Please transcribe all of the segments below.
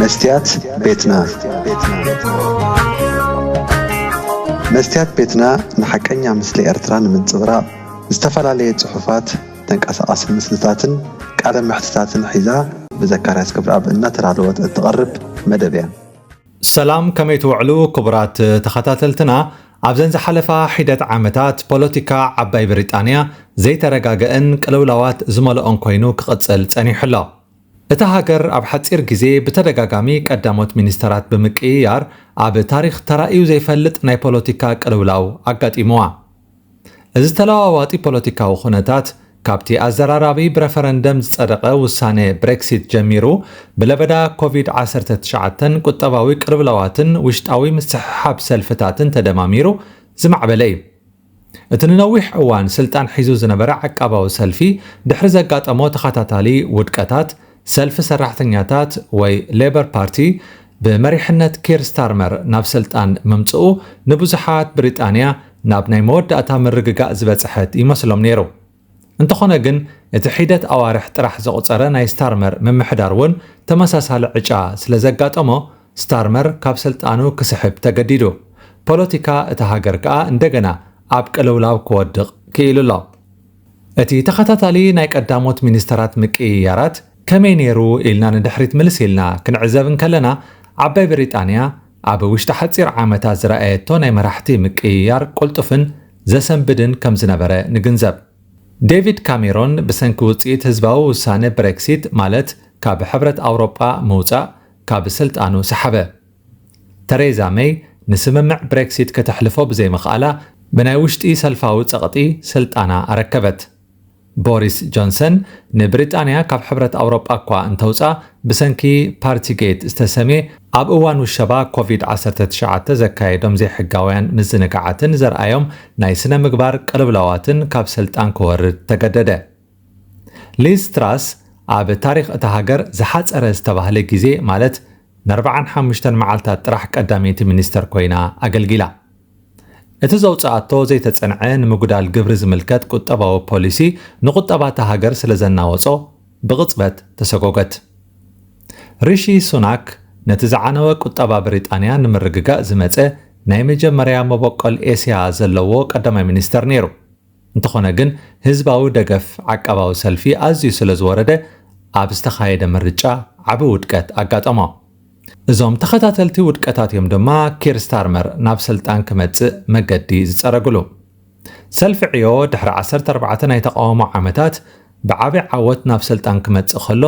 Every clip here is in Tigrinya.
መስትያት ቤትና። መስትያት ቤትና ንሓቀኛ ምስሊ ኤርትራ ንምንጽብራቕ ዝተፈላለየ ጽሑፋት፣ ተንቀሳቓሲ ምስልታትን ቃለ መሕትታትን ሒዛ ብዘካርያስ ክብረኣብ እናተዳለወት እትቐርብ መደብ እያ። ሰላም፣ ከመይ ትውዕሉ ክቡራት ተኸታተልትና? ኣብዘን ዝሓለፋ ሒደት ዓመታት ፖለቲካ ዓባይ ብሪጣንያ ዘይተረጋገአን ቅልውላዋት ዝመልኦን ኮይኑ ክቕጽል ጸኒሑ ኣሎ። እታ ሃገር ኣብ ሓጺር ግዜ ብተደጋጋሚ ቀዳሞት ሚኒስተራት ብምቅይያር ኣብ ታሪኽ ተራእዩ ዘይፈልጥ ናይ ፖለቲካ ቅልውላው ኣጋጢምዋ። እዚ ተለዋዋጢ ፖለቲካዊ ኩነታት ካብቲ ኣዘራራቢ ብረፈረንደም ዝጸደቐ ውሳነ ብሬክሲት ጀሚሩ ብለበዳ ኮቪድ ዓሰርተ ትሽዓተ ቁጠባዊ ቅልውላዋትን ውሽጣዊ ምስሕሓብ ሰልፍታትን ተደማሚሩ ዝማዕበለ እዩ። እቲ ንነዊሕ እዋን ስልጣን ሒዙ ዝነበረ ዓቃባዊ ሰልፊ ድሕሪ ዘጋጠሞ ተኸታታሊ ውድቀታት፣ ሰልፊ ሰራሕተኛታት ወይ ሌበር ፓርቲ ብመሪሕነት ኪር ስታርመር ናብ ስልጣን ምምጽኡ ንብዙሓት ብሪጣንያ ናብ ናይ መወዳእታ ምርግጋእ ዝበጽሐት ይመስሎም ነይሩ። እንተኾነ ግን እቲ ሒደት ኣዋርሕ ጥራሕ ዘቑጸረ ናይ ስታርመር ምምሕዳር እውን ተመሳሳሊ ዕጫ ስለ ዘጋጠሞ ስታርመር ካብ ስልጣኑ ክስሕብ ተገዲዱ። ፖለቲካ እታ ሃገር ከኣ እንደገና ኣብ ቅልውላው ክወድቕ ክኢሉ ኣሎ። እቲ ተኸታታሊ ናይ ቀዳሞት ሚኒስተራት ምቅይያራት ከመይ ነይሩ ኢልና ንድሕሪት ምልስ ኢልና ክንዕዘብ እንከለና፣ ዓባይ ብሪጣንያ ኣብ ውሽጢ ሓጺር ዓመታት ዝረኣየቶ ናይ መራሕቲ ምቅይያር ቅልጡፍን ዘሰንብድን ከም ዝነበረ ንግንዘብ። ዴቪድ ካሜሮን ብሰንኪ ውጽኢት ህዝባዊ ውሳነ ብሬክሲት፣ ማለት ካብ ሕብረት ኣውሮጳ ምውጻእ፣ ካብ ስልጣኑ ሰሓበ። ተሬዛ ሜይ ንስምምዕ ብሬክሲት ከተሕልፎ ብዘይምኽኣላ፣ ብናይ ውሽጢ ሰልፋዊ ጸቕጢ ስልጣና ኣረከበት። ቦሪስ ጆንሰን ንብሪጣንያ ካብ ሕብረት ኣውሮጳ እኳ እንተውጻ፣ ብሰንኪ ፓርቲጌት ዝተሰምየ ኣብ እዋን ውሸባ ኮቪድ ዓሰርተ ትሽዓተ ዘካየዶም ዘይሕጋውያን ምዝንጋዓትን ዘርኣዮም ናይ ስነ ምግባር ቅልውላዋትን ካብ ስልጣን ክወርድ ተገደደ። ሊዝ ትራስ ኣብ ታሪኽ እታ ሃገር ዝሓጸረ ዝተባህለ ግዜ፣ ማለት ንኣርብዓን ሓሙሽተን መዓልታት ጥራሕ ቀዳመይቲ ሚኒስተር ኮይና ኣገልጊላ። እቲ ዘውጽኣቶ ዘይተጸንዐ ንምጉዳል ግብሪ ዝምልከት ቁጠባዊ ፖሊሲ ንቁጠባ እታ ሃገር ስለ ዘናወጾ ብቕጽበት ተሰጎገት። ሪሺ ሱናክ ነቲ ዝዓነወ ቁጠባ ብሪጣንያ ንምርግጋእ ዝመጸ ናይ መጀመርያ መበቆል ኤስያ ዘለዎ ቀዳማይ ሚኒስተር ነይሩ። እንተኾነ ግን ህዝባዊ ደገፍ ዓቃባዊ ሰልፊ ኣዝዩ ስለ ዝወረደ ኣብ ዝተኻየደ ምርጫ ዓቢ ውድቀት ኣጋጠሞ። እዞም ተኸታተልቲ ውድቀታት እዮም ድማ ኪር ስታርመር ናብ ስልጣን ክመጽእ መገዲ ዝጸረግሉ። ሰልፊ ዕዮ ድሕሪ ዓሰርተ ኣርባዕተ ናይ ተቓውሞ ዓመታት ብዓቢ ዓወት ናብ ስልጣን ክመጽእ ከሎ፣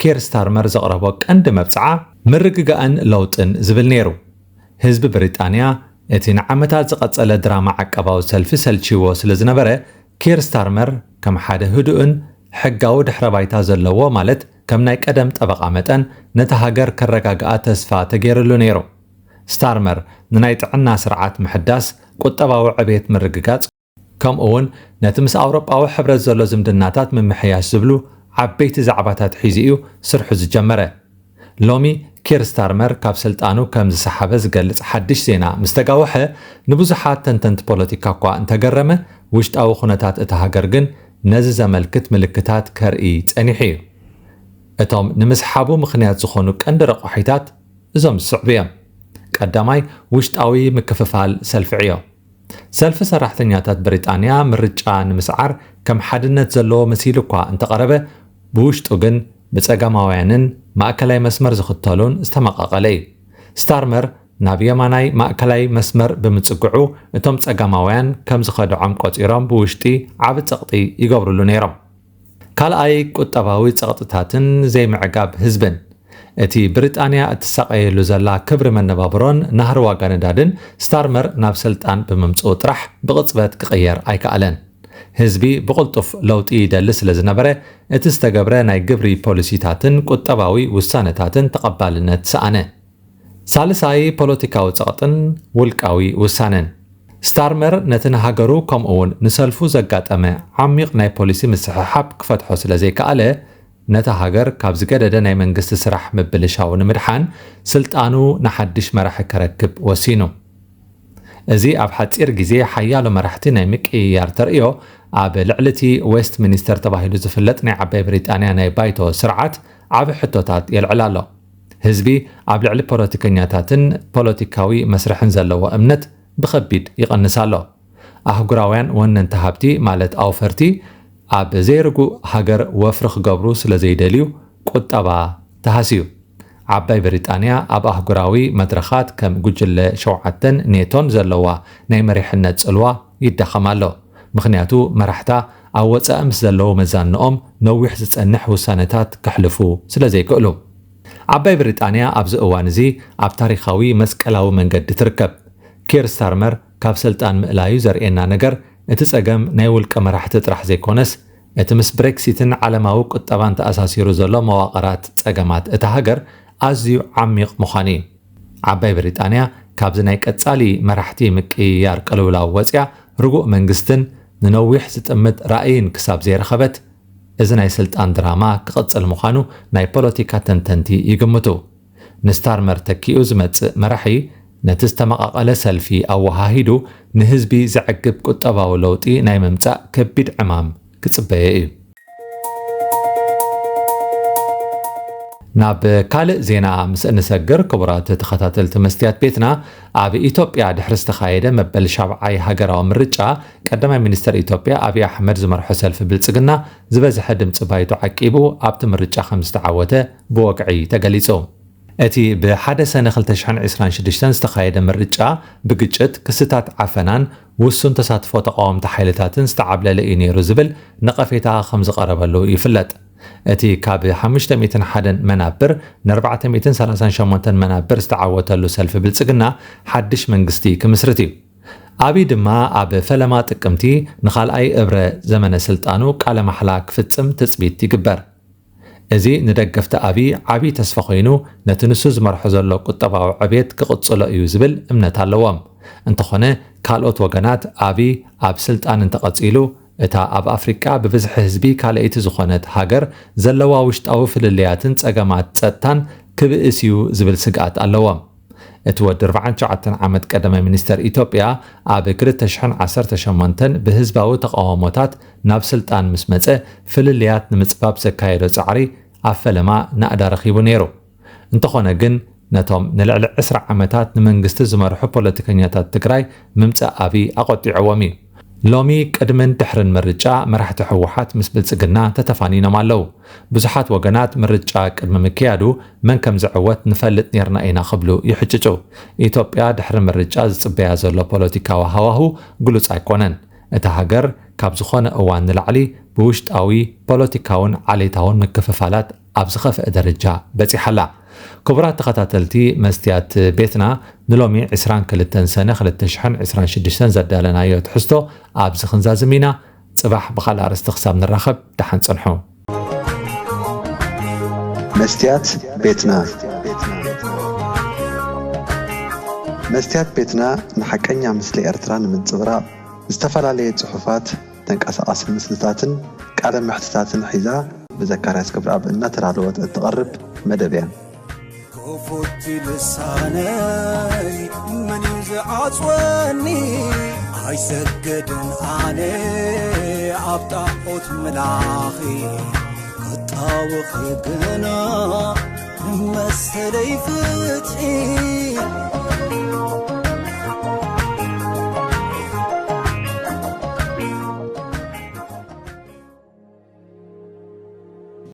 ኪር ስታርመር ዘቕረቦ ቀንዲ መብጽዓ ምርግጋእን ለውጥን ዝብል ነይሩ። ህዝቢ ብሪጣንያ እቲ ንዓመታት ዝቐጸለ ድራማ ዓቃባዊ ሰልፊ ሰልችይዎ ስለ ዝነበረ፣ ኪር ስታርመር ከም ሓደ ህዱእን ሕጋዊ ድሕረ ባይታ ዘለዎ፣ ማለት ከም ናይ ቀደም ጠበቓ መጠን ነቲ ሃገር ከረጋግኣ ተስፋ ተገይርሉ ነይሩ። ስታርመር ንናይ ጥዕና ስርዓት ምሕዳስ፣ ቁጠባዊ ዕብየት ምርግጋጽ፣ ከምኡ እውን ነቲ ምስ ኣውሮጳዊ ሕብረት ዘሎ ዝምድናታት ምምሕያሽ ዝብሉ ዓበይቲ ዛዕባታት ሒዙ እዩ ስርሑ ዝጀመረ። ሎሚ ኪር ስታርመር ካብ ስልጣኑ ከም ዝሰሓበ ዝገልጽ ሓድሽ ዜና ምስ ተጋወሐ፣ ንብዙሓት ተንተንቲ ፖለቲካ እኳ እንተገረመ፣ ውሽጣዊ ኩነታት እታ ሃገር ግን ነዚ ዘመልክት ምልክታት ከርኢ ጸኒሑ እዩ። እቶም ንምስሓቡ ምኽንያት ዝኾኑ ቀንዲ ረቋሒታት እዞም ዝስዕቡ እዮም። ቀዳማይ፣ ውሽጣዊ ምክፍፋል ሰልፊ ዕዮ። ሰልፊ ሰራሕተኛታት ብሪጣንያ ምርጫ ንምስዓር ከም ሓድነት ዘለዎ መሲሉ እኳ እንተቐረበ፣ ብውሽጡ ግን ብጸጋማውያንን ማእከላይ መስመር ዝኽተሉን ዝተመቓቐለ እዩ። ስታርመር ናብ የማናይ ማእከላይ መስመር ብምጽግዑ፣ እቶም ጸጋማውያን ከም ዝኸድዖም ቆጺሮም ብውሽጢ ዓቢ ጸቕጢ ይገብርሉ ነይሮም። ካልኣይ፣ ቁጠባዊ ጸቕጥታትን ዘይምዕጋብ ህዝብን። እቲ ብሪጣንያ እትሳቐየሉ ዘላ ክብሪ መነባብሮን ናህሪ ዋጋ ነዳድን ስታርመር ናብ ስልጣን ብምምጽኡ ጥራሕ ብቕጽበት ክቕየር ኣይከኣለን። ህዝቢ ብቕልጡፍ ለውጢ ይደሊ ስለ ዝነበረ፣ እቲ ዝተገብረ ናይ ግብሪ ፖሊሲታትን ቁጠባዊ ውሳነታትን ተቐባልነት ሰኣነ። ሳልሳይ፣ ፖለቲካዊ ጸቕጥን ውልቃዊ ውሳነን። ስታርመር ነቲ ንሃገሩ ከምኡ እውን ንሰልፉ ዘጋጠመ ዓሚቕ ናይ ፖሊሲ ምስሕሓብ ክፈትሖ ስለ ዘይከኣለ፣ ነታ ሃገር ካብ ዝገደደ ናይ መንግስቲ ስራሕ ምብልሻው ንምድሓን ስልጣኑ ንሓድሽ መራሒ ከረክብ ወሲኑ። እዚ ኣብ ሓጺር ግዜ ሓያሎ መራሕቲ ናይ ምቅይያር ተርእዮ ኣብ ልዕሊ እቲ ዌስት ሚኒስተር ተባሂሉ ዝፍለጥ ናይ ዓባይ ብሪጣንያ ናይ ባይቶ ስርዓት ዓቢ ሕቶታት የልዕል ኣሎ። ህዝቢ ኣብ ልዕሊ ፖለቲከኛታትን ፖለቲካዊ መስርሕን ዘለዎ እምነት ብኸቢድ ይቐንስ ኣሎ። ኣህጉራውያን ወነንቲ ሃብቲ፣ ማለት ኣውፈርቲ፣ ኣብ ዘይርጉእ ሃገር ወፍሪ ክገብሩ ስለ ዘይደልዩ፣ ቁጠባ ተሃስዩ። ዓባይ ብሪጣንያ ኣብ ኣህጉራዊ መድረኻት ከም ጉጅለ ሸውዓተን ኔቶን ዘለዋ ናይ መሪሕነት ጽልዋ ይዳኸም ኣሎ። ምኽንያቱ፣ መራሕታ ኣብ ወጻኢ ምስ ዘለዉ መዛንኦም ነዊሕ ዝጸንሕ ውሳነታት ከሕልፉ ስለ ዘይክእሉ። ዓባይ ብሪጣንያ ኣብዚ እዋን እዚ ኣብ ታሪኻዊ መስቀላዊ መንገዲ ትርከብ። ኪር ስታርመር ካብ ስልጣን ምእላዩ ዘርእየና ነገር፣ እቲ ጸገም ናይ ውልቀ መራሕቲ ጥራሕ ዘይኮነስ፣ እቲ ምስ ብሬክሲትን ዓለማዊ ቁጠባን ተኣሳሲሩ ዘሎ መዋቕራት ጸገማት እታ ሃገር ኣዝዩ ዓሚቕ ምዃኑ እዩ። ዓባይ ብሪጣንያ ካብዚ ናይ ቀጻሊ መራሕቲ ምቅይያር ቅልውላው ወጽያ፣ ርጉእ መንግስትን ንነዊሕ ዝጥምት ራእይን ክሳብ ዘይረኸበት፣ እዚ ናይ ስልጣን ድራማ ክቕጽል ምዃኑ ናይ ፖለቲካ ተንተንቲ ይግምቱ። ንስታርመር ተኪኡ ዝመጽእ መራሒ፣ ነቲ ዝተመቓቐለ ሰልፊ ኣወሃሂዱ፣ ንህዝቢ ዘዕግብ ቁጠባዊ ለውጢ ናይ ምምጻእ ከቢድ ዕማም ክጽበዮ እዩ። ናብ ካልእ ዜና ምስ እንሰግር፣ ክቡራት ተኸታተልቲ መስትያት ቤትና፣ ኣብ ኢትዮጵያ ድሕሪ ዝተኻየደ መበል ሻብዓይ ሃገራዊ ምርጫ፣ ቀዳማይ ሚኒስተር ኢትዮጵያ ኣብይ ኣሕመድ ዝመርሖ ሰልፊ ብልጽግና ዝበዝሐ ድምጺ ባይቶ ዓቂቡ ኣብቲ ምርጫ ከም ዝተዓወተ ብወግዒ ተገሊጹ። እቲ ብሓደ ሰነ ክልተ ሽሕን ዕስራን ሽዱሽተን ዝተኻየደ ምርጫ፣ ብግጭት፣ ክስታት ዓፈናን ውሱን ተሳትፎ ተቓወምቲ ሓይልታትን ዝተዓብለለ እዩ ነይሩ ዝብል ነቐፌታ ከም ዝቐረበሉ ይፍለጥ። እቲ ካብ ሓሙሽተ ሚእትን ሓደን መናብር ን ኣርባዕተ ሚእትን ሰላሳን ሸሞንተን መናብር ዝተዓወተሉ ሰልፊ ብልጽግና፣ ሓድሽ መንግስቲ ክምስርት እዩ። ኣብይ ድማ ኣብ ፈለማ ጥቅምቲ ንኻልኣይ እብረ ዘመነ ስልጣኑ ቃለ ማሕላ ክፍጽም ትጽቢት ይግበር። እዚ ንደገፍቲ ኣብይ ዓቢ ተስፋ ኮይኑ፣ ነቲ ንሱ ዝመርሖ ዘሎ ቁጠባዊ ዕብየት ክቕጽሎ እዩ ዝብል እምነት ኣለዎም። እንተኾነ፣ ካልኦት ወገናት፣ ኣብይ ኣብ ስልጣን እንተቐጺሉ፣ እታ ኣብ ኣፍሪቃ ብብዝሒ ህዝቢ ካልኣይቲ ዝኾነት ሃገር ዘለዋ ውሽጣዊ ፍልልያትን ጸገማት ጸጥታን ክብእስ እዩ ዝብል ስግኣት ኣለዎም። እቲ ወዲ ኣርባዓን ትሽዓተን ዓመት ቀዳማይ ሚኒስተር ኢትዮጵያ፣ ኣብ ክልተ ሽሕን ዓሰርተ ሸሞንተን ብህዝባዊ ተቓውሞታት ናብ ስልጣን ምስ መጸ፣ ፍልልያት ንምጽባብ ዘካየዶ ጻዕሪ ኣብ ፈለማ ናእዳ ረኺቡ ነይሩ። እንተኾነ ግን፣ ነቶም ንልዕሊ ዕስራ ዓመታት ንመንግስቲ ዝመርሑ ፖለቲከኛታት ትግራይ ምምጻእ ኣብይ ኣቖጢዕዎም እዩ። ሎሚ ቅድምን ድሕርን ምርጫ፣ መራሕቲ ህወሓት ምስ ብልጽግና ተተፋኒኖም ኣለዉ። ብዙሓት ወገናት፣ ምርጫ ቅድሚ ምክያዱ መን ከም ዝዕወት ንፈልጥ ኔርና ኢና ክብሉ ይሕጭጩ። ኢትዮጵያ ድሕሪ ምርጫ ዝጽበያ ዘሎ ፖለቲካዊ ሃዋሁ ግሉጽ ኣይኮነን። እታ ሃገር ካብ ዝኾነ እዋን ንላዕሊ ብውሽጣዊ ፖለቲካውን ዓሌታውን ምክፍፋላት ኣብ ዝኸፍአ ደረጃ በጺሓ ኣላ። ክቡራት ተኸታተልቲ መስትያት ቤትና፣ ንሎሚ ዕስራን ክልተን ሰነ ክልተ ሽሕን ዕስራን ሽዱሽተን ዘዳለናዮ ትሕዝቶ ኣብዚ ክንዛዝም ኢና። ጽባሕ ብኻልእ ኣርእስቲ ክሳብ ንራኸብ፣ ደሓን ጽንሑ። መስትያት ቤትና። መስትያት ቤትና ንሓቀኛ ምስሊ ኤርትራ ንምንጽብራቕ፣ ዝተፈላለየ ጽሑፋት፣ ተንቀሳቓሲ ምስልታትን ቃለ መሕትታትን ሒዛ፣ ብዘካርያስ ክብረኣብ እናተዳለወት እትቐርብ መደብ እያ። ክፉት ልሳነይ መን እዩ ዝዓጽወኒ? ኣይሰግድን ኣነ ኣብ ጣዖት ምላኺ፣ ክጣወኺ ግና ንመሰለይ ፍትሒ።